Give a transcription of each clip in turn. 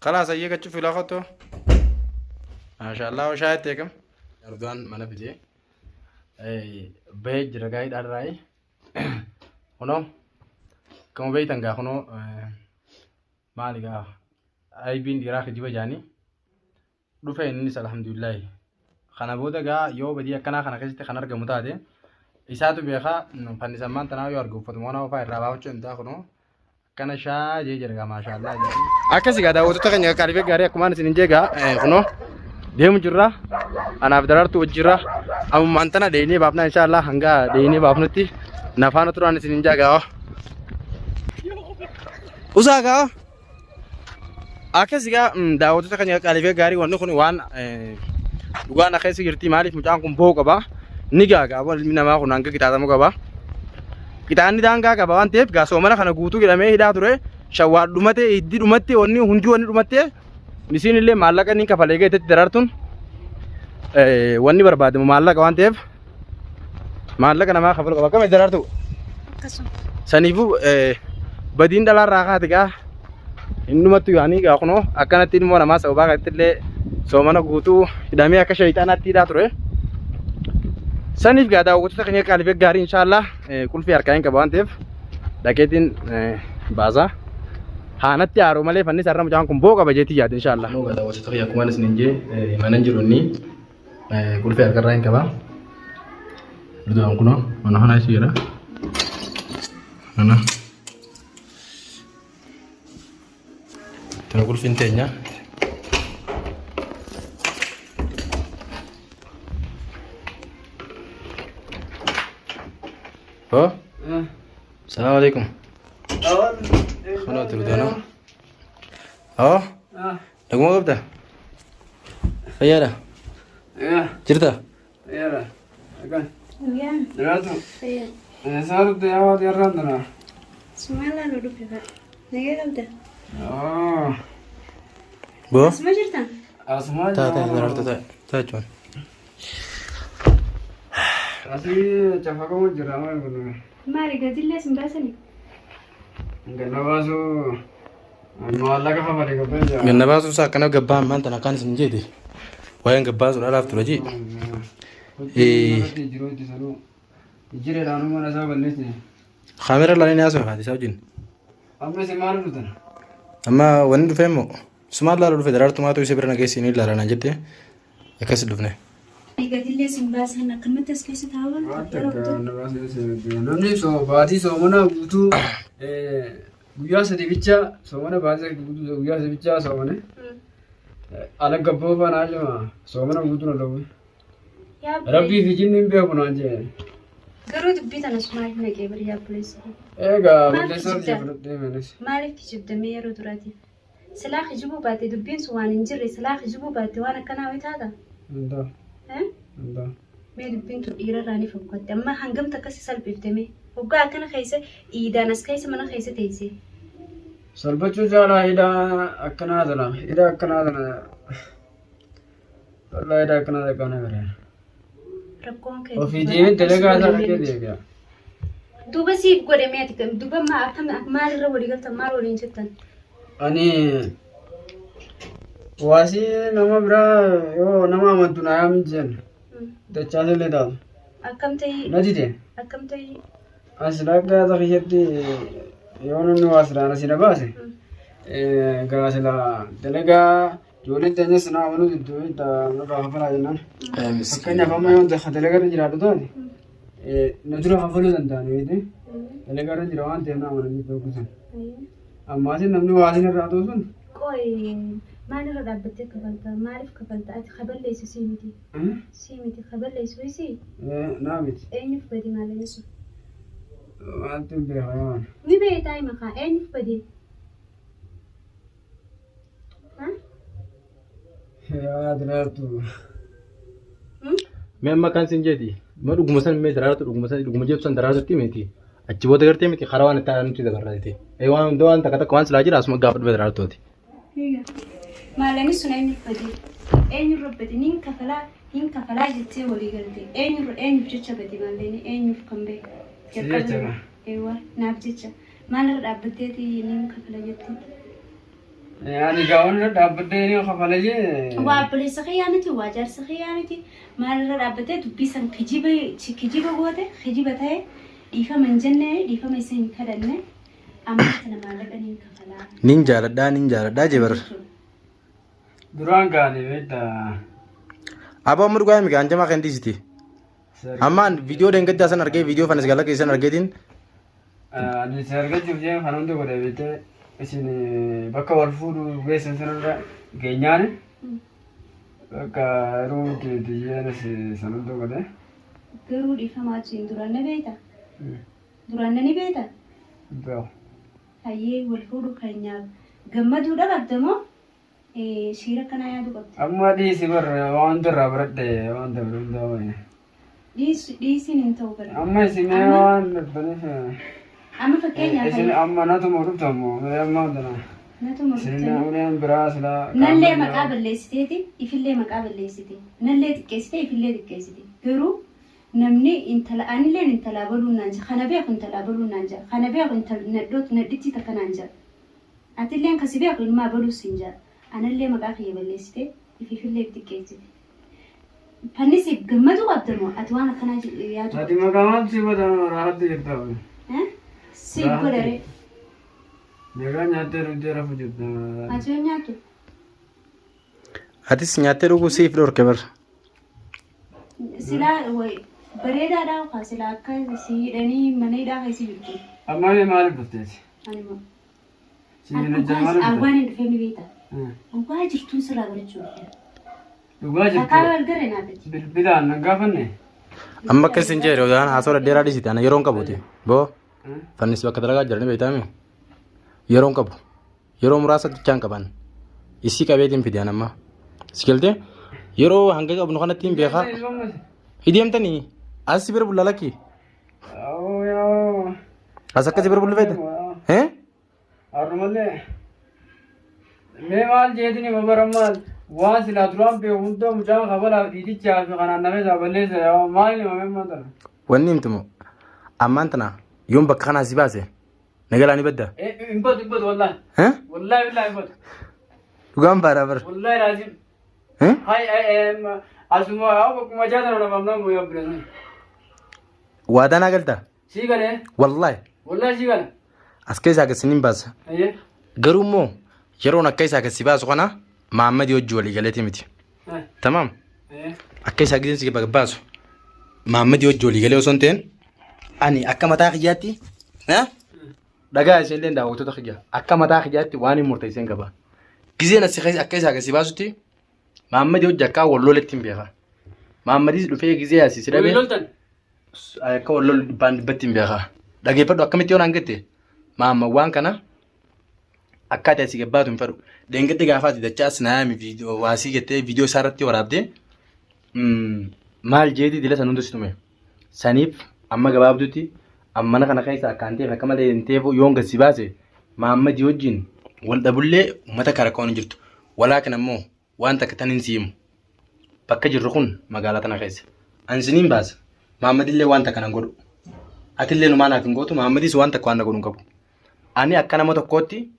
Kalaas ayyee gachuu filaa kottu. Maashaallah shaayii eegam. Ardaan mana fidee bahee jira gaa'ii dhaarraa'ee. Kunoo akkuma beektan gaa kunoo maali gaa aybiin dhiiraa kijiba jaanii dhufe innis alhamdulillahi. Kana booda gaa yoo badii akkanaa kana keessatti kan argamu taate isaatu beekaa fannisammaan tanaa yoo argu uffatuma kana ofaa irraa baafachuu danda'a kunoo Akkana shaa jee jira gaa maashaallah. Akkasi gaa daawwattoota keenya qaqqaalii fi gaarii akkumaan isin jee gaa kunoo deemu jirra. Anaaf daraartuu wajjirra. Ammumaan tana deemnee baafna inshaallah hanga deemnee baafnutti nafaana turaan isin jaa gaa. Usaa gaa. Akkasi gaa daawwattoota keenya qaqqaalii fi gaarii wanni kun waan dhugaa na keessa jirti maaliif mucaan kun boo'u qaba. Ni gaa gaa ilmi namaa kun hanga qixaaxamu qaba. Qixaanni daangaa qaba waan ta'eef gaa soomana kana guutuu jedhamee hidhaa ture. Shawwaal dhumate iddi dhumatte wanni hundi wanni dhumatte misiin illee maallaqa inni kafalee gaheetti daraartuun wanni barbaadamu maallaqa waan ta'eef maallaqa namaa kafalu qaba. Akkamitti daraartu? Akkasuma. Saniifuu badiin dhalaarraa kaate gaa hin dhumattu yaanii gaa kunoo akkanatti ilmoo namaa sababaa kanatti illee soomana guutuu hidhamee akka shayxaanaatti hidhaa ture. Saniif gaa daawwattoota keenya qaalii fi gaarii inshaallah qulfii harkaa hin qaba waan ta'eef dhaqeetiin baasa. Haanatti haaroo malee fannis har'a mucaan kun boo qaba jeetii yaada inshaallah. Kunoo gaa daawwattoota kiyya akkuma isin hin jee mana hin jiru inni qulfii harkarraa hin qaba. Ridwaan kunoo mana kana isii jira. Mana. Tana qulfiin teenya. Hoo? Salaamu alaikum. Kunoo turdoonoo. Hoo? Dhuguma qabda? Fayyaadha? Jirta? Guyyaan Jiraatu. fayyaa. Eessaa dhufte yaa waatii har'aan tana? Sumaan laaluu dhufe fa'a. Nagaa qabda? Boo? Asuma jirta? Asumaa Taa taa daraartuu taa taa jechuun. Asii cafaqamu jira maal kun? Maali gadillee sin baasanii? Ganna baasuu maallaqa kafalee gabbee jira. Ganna baasuun isaa akkana gabbaa ammaan tana akkaan isin jeete. Waa'een gabbaa sun dhalaaf ture jee. Jiru itti sanuu. Jireedhaan mana isaa balleesse. Kaamera laalee ni haasofaa isaa wajjin. Amma isin maal dhuftan? Amma wanni dhufee immoo sumaan laaluu dhufe daraartumaatu isa bira na geessi ni ilaala naan jette akkas dhufne. Gadillee sin baasan akkanumatti as keessa taa'an yeroo guutuu. Namni baatii soomana guutuu guyyaa sadi bicha soomana baatii guutuu guyyaa sadi bicha soomane ala gabboo faanaa jema soomana guutuu na dhabu. Rabbii fi jinni hin beeku naan jee. Garuu dubbii tana sumaaf naqee bari yaa buleessa. Egaa Maal balleessaa kijibda? fudhadhee manis. Maaliif kijibdamee yeroo duraatiif? Silaa kijibuu baatte dubbiin sun waan hin jirre silaa kijibuu baatte waan akkanaa wayi taata? Hin ta'u. Eh? Hin ta'u. Mee dubbiin tun dhiirarraa ni fokkotte. Amma hangam takka si salphifte mee? Hoggaa akkana keessa iidaan as keessa mana keessa teessee. Salphachuu caalaa hidhaa akkanaa tana hidhaa akkanaa tana wallaahi hidhaa akkanaa takka na gara. Rakkoon kee Ofii deemee dalagaa isaa dhaqee deebi'a. Duuba siif godhe mee ati duuba maa akkam maalirra walii galtan maal waliin jettan? Ani waasii nama biraa yoo nama amantu na yaamin jeen dachaas illee taatu. Akkam ta'ii Na dide. akkam ta'ii As akka yaada kiyyatti yoo namni waa silaa na sila baase gaa sila dalagaa ijoolleen teenyas na amanuu diddu nurraa kafalaa jennaan. Fakkeenyaaf amma yoo dalagaa irra jiraadhu taate na dura kafaluu danda'an beekte dalagaa irra jira waan ta'eef na amananii beeku san. Ammaatiin namni waa isin irraa ta'u sun Qoy maalirra dhaabbattee kafalta? Maaliif kafalta? Ati kaballeessu sii miti. Sii miti kaballeessu isii naa miti. eenyuuf badi maallaqni sun? Maaltu hin beeka yoo Ni beektaa hima kaa eenyuuf badi? Ha? Yaa diraartu. Mee amma kan sin jeeti ma dhuguma san mee daraartu dhuguma san dhuguma jeetu san daraartutti miti achi booda gartee miti karaa waan itti aanutti dabarra jeeti. Ee waan hunda waan takka takka waan silaa jira asuma gaafa dhufe daraartuuti. Maallaqni sun eenyuuf badi? Eenyurra badi? Nin kafalaa hin kafalaa jettee walii galte. Eenyurra eenyuuf jecha badi maallaqni eenyuuf kan bahe? Si jecha Eewwa naaf jecha. Maalirra dhaabbatteeti nin kafala jettee? Ani gaa'onni dhaabbadhee ni kafala jee. Waa obboleessa kiyyaa miti, waa jaarsa kiyyaa miti. Maalirra dhaabbatee dubbii san kijiba kijiba goote, kijiba ta'e dhiifama hin jenne, dhiifama isa hin kadhanne. Amma kana maallaqa niin kafalaa. Nin jaaladhaa nin jaaladhaa jee bar. Duraan gaane beektaa. Aboo amma dhugaa himi gaan jamaa kan dhiisiti. Ammaan viidiyoo deengaddaa san argee viidiyoo fanis gala keessan argeetiin Ani si argachuuf jee kan hunda godhe beektee isin bakka wal fuudhu geessan sanarra geenyaani bakka yeroo nuti jeenis san hunda godhe. Garuu dhiifama wajjin duraan na beekta? Duraan na ni beekta? Beeku. Hayyee wal fuudhu keenyaaf gammaduudha qabda moo shiira akkanaa yaaduu qabda? Amma dhiisi bar waan hunda irraa baradhe waan dabre hunda wayi. Dhiisiin hin ta'u bara. Amma isin mee waan dhuftaniif Amma fakkeenyaaf isin amma natuma dhuftamu mee amma tana natuma isin dhuftanii uleen biraa silaa nallee maqaa balleessiteeti ifillee maqaa balleessite nallee xiqqeessite ifillee xiqqeessite garuu namni intala anilleen intala abaluun naan jedha kana beeku intala abaluun naan jedha kana beeku intal nadhoot nadhittii takka naan jedha atilleen kasi beeku ilma abaluus siin jedha anallee maqaa kiyya balleessite ififillee if xiqqeessite. Fannisi gammaduu qabda moo ati waan akkanaa yaaduu Ati maqaa maaltu si godha raahatti jirta. Eh? Siif godha ree. Nagaa nyaattee dhugdee rafu jirta. Ati yoo nyaattu Atis nyaattee dhuguu siif dhorke bar. Silaa way bareedaadha kaa silaa akka si hidhanii mana hidhaa keessa jirtu. Amma mee maaliif dhufteeti? Ani moo. Si hidhachaa maaliif dhufte? Awwaan hin dhufee ni beekta. Dhugaa jirtuun sirraa barachuu dhufee. Dhugaa jirtu. Takkaa wal garee naafati. Bilbilaan nan gaafanne. Amma akka isin jedhe odaan haasoo dhadheeraa dhiisite ana yeroon qabuti. Boo fannis bakka dalagaa jirani beektaami. Yeroon qabu. Yeroo muraasa jechaan qaban. Isii qabeetiin fide an amma. Si galtee yeroo hanga qabnu kanatti hin beekaa. Hideemtanii as si bira bulla lakki. As akka si bira bullu feeta. Eh? Har'umallee mee maal jeetiin hima bara maal waan silaa duraan beeku hunda mucaan kabalaaf dhiitichaa fi kanaan nama isaa balleessa maal hima mee maal tana. Wanni himtumo ammaan tana yoon bakka kanaa si baase Nagalaa ni badda. Hin badu hin badu wallahi. Eh? Wallahi billahi hin badu. Dhugaan baadhaa bara. Wallahi laazim. Eh? Hay ay asuma haa bakkuma jaatana namaaf nama yaa bireessan. Waadaa naa galtaa? Sii galee. Wallahi. Wallahi sii gala. As keessaa gad sinin baasa. Ayyee. Garuu immoo yeroon akka isaa gad si baasu kana Mahammadii wajji walii galeeti miti. Tamaam. Akka isaa giseen si baasu Mahammadii wajji walii galee osoo hin ta'in ani akka mataa kiyyaatti dhagaa isheen illee daawwattoota kiyya akka mataa kiyyaatti waan hin murteesseen qaba. Giseen as akka isaa gad si baasutti Mahammadii wajji akka wal loletti hin beeka. Mahammadiis dhufee gisee asii si dhabee. Walii loltan. Akka wal lolu dhibbaan dhibbatti hin beeka. Dhageeffadhu akkamitti yoo naan jette Mahammad waan kana akka ati asii gabbaatu hin fedhu. Dheengadde gaafa ati dachaas naayami viidiyoo waasii jettee viidiyoo isaa irratti waraabdee maal jeetii dila san hunda si tume. Saniif amma gabaabdutti mana kana keessa akkaan ta'eef akka malee hin ta'eef yoon gad si baase Mahammadii wajjin wal dhabullee uummata karakkoon hin jirtu. Walaakin ammoo waan takka tan hin si himu. Bakka jirru kun magaalaa tana keessa. Ani isiniin baasa. Mahammadillee waan takka nan godhu. Atillee numaa naaf hin gootu Mahammadis waan takka waan na godhu hin qabu. Ani akka nama tokkootti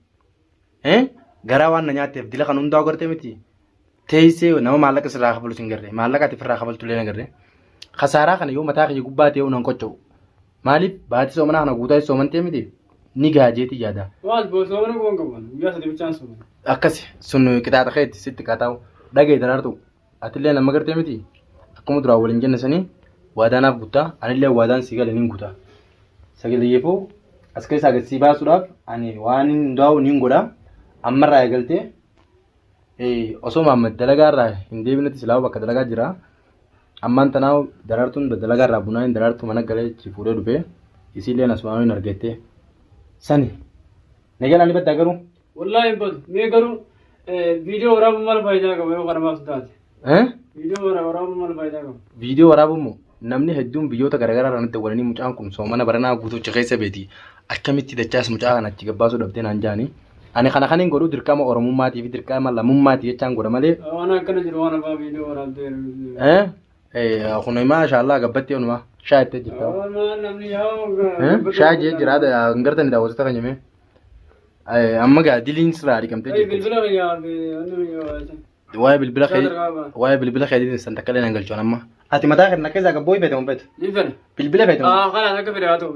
garaa waan na nyaatteef dila kan hundaa agartee miti. Teessee nama maallaqa sirraa kafalu sin garree maallaqa ati ofirraa kafaltu illee na garree. Kasaaraa kana yoo mataa kiyya gubbaa ta'e nan qocho'u. Maaliif baatii soomanaa kana guutaa soomantee miti ni gaajeeti yaada. Maal soomana quban qaban guyyaa sadii bichaan soomana. Akkasi sun qixaaxa keetti sitti qaaxaa'u dhagaye daraartu atillee nama gartee miti akkuma duraan waliin jenne sanii waadaa naaf guuttaa anillee waadaan si gale nin guutaa. Sagaleeffuu as keessaa gad sii baasuudhaaf ani waan hin hundaa'u nin godha ammarraa eegaltee osoo Mahammad dalagaa irraa hin deebinetti silaa bakka dalagaa jira. Ammaan tanaa daraartuun dalagaa irraa bunaa hin daraartu mana galee achi fuudhee dhufee isiillee asumaan hin argattee sani. Nagaa ni baddaa garuu. Wallaahi hin badu. Mee garuu viidiyoo waraabuun maal faayidaa qaba yoo kanamaaf taate? Viidiyoo waraabuun maal faayidaa qaba? Viidiyoo waraabuun moo namni hedduun biyyoota garaagaraa irraa natti walanii mucaan kun soomana baranaa guutuuchi keessa beeti akkamitti dachaas mucaa kana achi gabbaasuu dhabdee naan jaani. Ani kana kan hin godhu dirqama Oromummaatii fi dirqama lammummaati jechaan godha malee. Waan akkana jiru waan abbaa viidiyoo waraabdee. Kun maashaallah gabbatti onuma shaa itti jirta. Namni yaa Shaa jee jira hin gartani daawwattoota kan jemee. Amma gaa diliin sirraa dhiqamtee jirti. Bilbila kiyyaa fi wanni kiyyaa. Waa'ee bilbila kee waa'ee bilbila keetiin san takka illee nan galchuun amma. Ati mataa kee akka isaa gabboo feete moo feetu? Ni fedha. Bilbila feete moo? Ah, kalaas akka fedhe haa ta'u.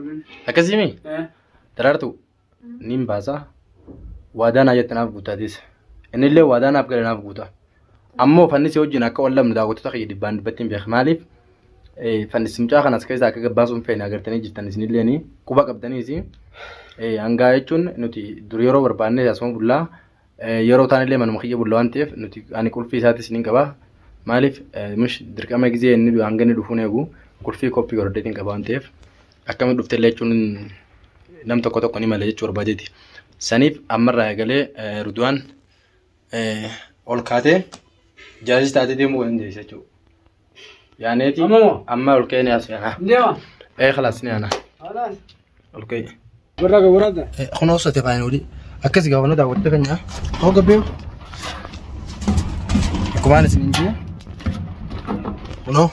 Akkasii mi? Daraartu niin baasa. Waadaa naa jette naaf guuttaatis. Inni illee waadaa naaf gale naaf guuta. Ammoo fannisi wajjin akka wal dhabnu daawwattoota kiyya dhibbaan dhibbatti hin beeku. Maaliif fannisi mucaa kanas keessaa akka gabbaasuu hin feene agartanii jirtan isinillee quba qabdaniis. Hangaa jechuun nuti dur yeroo barbaanne asuma bullaa Yeroo taan illee manuma kiyya bulla waan ta'eef nuti ani qulfii isaatis nin qaba. Maaliif mish dirqama gizee inni hanga inni dhufuun eegu qulfii koppii godhadheetiin qaba waan ta'eef akkamitti dhufte illee jechuun nam tokko tokko ni mala jechuu barbaadeeti. Saniif ammarraa eegalee Rudwaan ol kaatee jaazis taatee deemuu dandeessa jechuudha. Yaaneeti Amma moo? amma ol ka'ee ni haasa'aa. Deema. Ee khalaas ni aanaa. Khalaas. Ol ka'ee. Warra gowwaraadha. Kunoo sate faayina olii. Akkas gaafa nu daawwatte keenya. Hoo gabbee. Akkumaan isin hin jiru. Kunoo.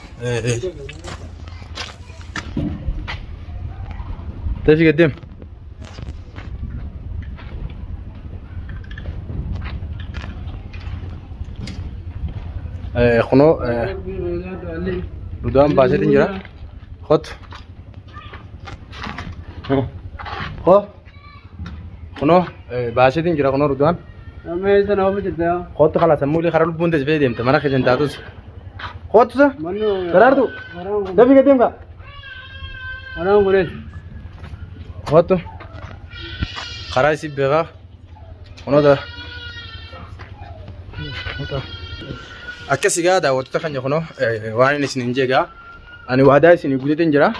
Tashi gaddeem. Kunoo Rudaan baaseetiin jira. Kottu. Ko. Kunoo baaseetiin jira kunoo Rudaan. Amma eessa na ofu jirta yaa? Kottu kalaas sammuu illee karaa lubbuun teessifee deemta mana keessa hin taatus. Kottu sa. Manni Daraartu. Dafii gad deemka. Karaan kunis. Kottu. Karaa isii beekaa. Kunoo dara. Akkas egaa daawwattoota keenya kunoo waan inni isin hin jeegaa. Ani waadaa isin guuteetiin jira.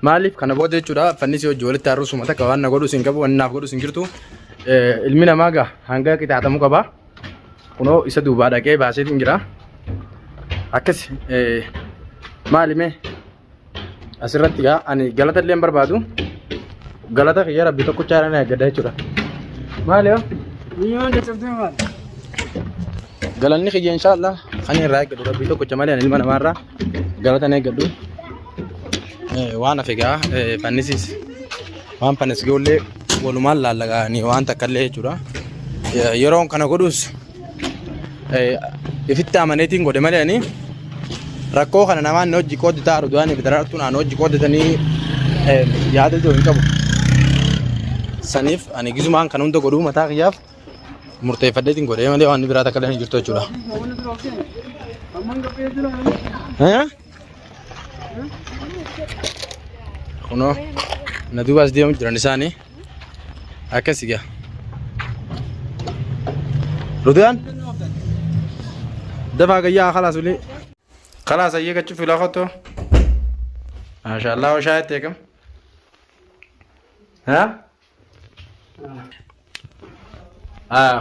Maaliif kana booda jechuudha fannisii hojii walitti haarusuma takka waan na godhu isin qabu waan naaf godhu isin jirtu. Ilmi namaa gaa hanga qixaaxamu qaba. Kunoo isa duubaa dhaqee baaseetiin jira. Akkas maali mee asirratti gaa ani galata illee hin barbaadu. Galata kiyya rabbi tokkicha irra na eeggadha jechuudha. Maali yoo? Biyyoon caccabdee maali? Galanni kiyya inshaallah kan irraa eeggadhu rabbi tokkicha malee ani ilma namaarraa galata hin eeggadhu. Waan hafe gaa fannisis waan fannis ijoollee walumaan laallaqaanii waan takka illee jechuudha. Yeroon kana godhus ifitti amaneetiin godhe malee ani rakkoo kana namaan hojii qooddataa Ruduwaanii fi Daraartuun aan hojii qooddatanii yaada ijoo hin qabu. Saniif ani gisumaan kan hunda godhuu mataa kiyyaaf murteeffadheetiin godhee malee waan biraa takka illee hin jirtu jechuudha. Kunoo na duubaas deemu jiran isaanii akkasi gaa. Rudiyaan dafaa gayyaa khalaas ulii. Khalaas ayyee gachu filaa kottu. Maashaallah washaa itti eegam. Haa?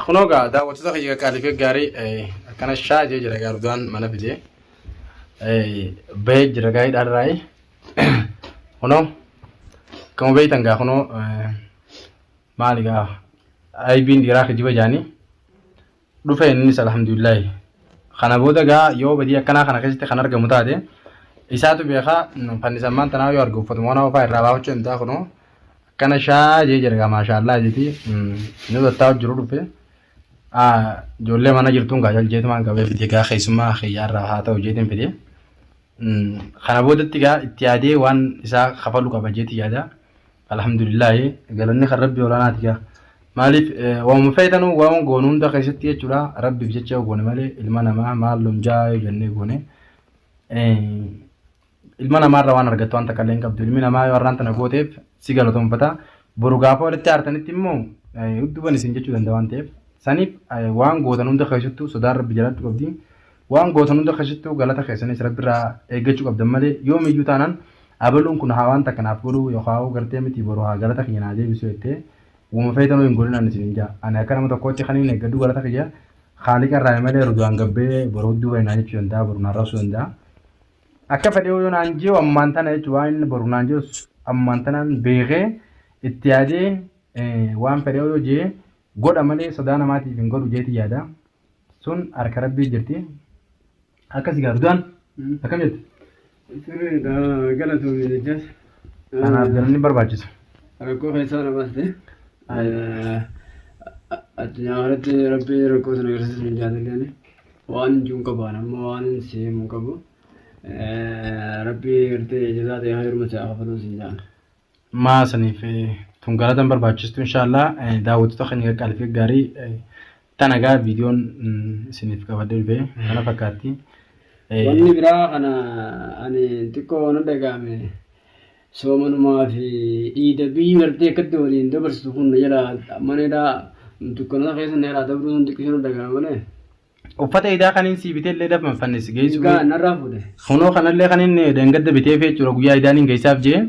Kunoo gaa daawwattoota kiyya qaqqaalii fi gaarii akkana shaa jee jira gaa Rudaan mana fidee bahee jira gaa hidhaarraayi. Kunoo akkuma beektan gaa kunoo maali gaa aybiin dhiiraa kijiba jaanii dhufe innis alhamdulillahi. Kana booda gaa yoo badii akkanaa kana keessatti kan argamu taate isaatu beekaa fannisammaan tanaa yoo argu uffatuma kana ofaa irraa baafachuu danda'a kunoo akkana shaa jee jira gaa maashaallah jeeti inni tattaa jiru dhufe ijoollee mana jirtuun gaa jaljeetumaan qabee fide gaa keessummaa kiyyaarraa haa ta'u jeetiin fide. Kana boodatti gaa itti yaadee waan isaa kafalu qaba jeeti yaada. Alhamdulillaahi galanni kan rabbii olaanaati gaa. Maaliif waanuma feetanuu waan goonu hunda keessatti jechuudha rabbiif jecha yoo goone malee ilma namaa maal lunjaa yoo jennee goone ilma namaarra waan argattu waan takka illee hin qabdu. Ilmi namaa yoo har'aan tana gooteef si galatoomfata. Boru gaafa walitti aartanitti immoo hudduban isin jechuu danda'a waan ta'eef. Saniif waan gootan hunda keessattuu sodaan rabbi jiraachuu qabdi. Waan gootan hunda keessattuu galata keessanis rabbirraa eeggachuu qabdan malee yoomiyyuu taanaan abaluun kun haa waan takka naaf godhuu yookaan gartee miti boru haa galata kiyya naa deebisu jettee wama feetanuu hin godhin ani isin hin jaa. Ani akka nama tokkootti kan hin eeggadhu galata kiyya haaliqa irraa malee rudaan gabbee boru hudduu bahe naa jechuu danda'a boru naa rabsuu danda'a. Akka fedhe yoo naan jiru ammaan tana jechuun waan inni boru naan jirus ammaan tanaan beekee itti yaadee waan fedhe yoo jee godha malee sodaa namaatiif hin godhu jeeti yaada. Sun harka rabbii jirti. Akkasi gaa Rudaan akkam jette? Sirriidha galatoomii jechaas. Kanaaf galanni barbaachisu. Rakkoo keessaa na baaste. Addunyaa kanatti rabbi rakkoo sana agarsiisu hin jaalalleen waan jiru qabaan amma waan seemu qabu. Rabbi gartee jazaa ta'e hayruma isaa kafaluu sin jaan. Maa saniif tun galatan barbaachistu inshaallah daawwattoota keenya qaqqaalii fi gaarii tana gaa viidiyoon isiniif qabadhee dhufe kana fakkaatti. Wanni biraa kana ani xiqqoo na dhaga'ame soomanumaa fi iida biyyi gartee akkatti waliin dabarsitu kun na jala mana hidhaa dukkana keessa na jalaa dabruu sun xiqqishoo na dhaga'ame malee. Uffata iidaa kan inni sii bitee illee dafman fannis geessu. Gaa narraa fuudhe. Kunoo kanallee kan inni deengadda biteef jechuudha guyyaa iidaan hin geessaaf jee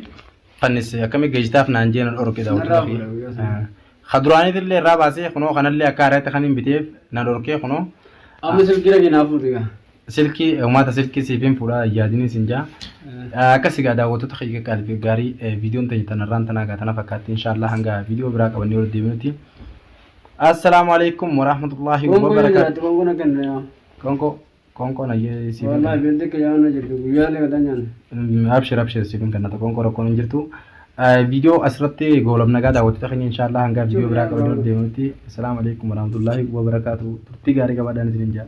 fannis akkami geessitaaf naan jee na dhorke Narraa fuudhe guyyaa sana. Ka duraaniitillee irraa baasee kunoo kanallee akka haaraatti kan hin biteef na dhorkee kunoo. Amma silkii dhaqee naa fuudhe gaa. Silkii uummata silkii siif hin fuudha yaadini sin jaa. Akkas egaa daawwattoota kiyya qaqqaalii fi gaarii viidiyoon teenya tanarraan tanaa gaa tana fakkaatti inshaallah hanga viidiyoo biraa qabannee wal deebinutti. Assalaamu alaikum warahmatullahi Qoonqoo yoo wabarakaatu. jiraate qoonqoo na kenna yaa. Qoonqoo qoonqoo nayyee siif hin Wallaahi kenna. beelti akka yaa'u jirtu guyyaalee gadaa nyaanna. Abshir abshir siif hin kennata qoonqoo rakkoon hin jirtu. Viidiyoo asirratti goolabna gaa daawwattoota keenya inshaallah hanga viidiyoo biraa qabannee wal deebinutti. Assalaamu alaikum warahmatullahi wabarakaatu. Turtii gaarii qabaadhaan isinin jaa.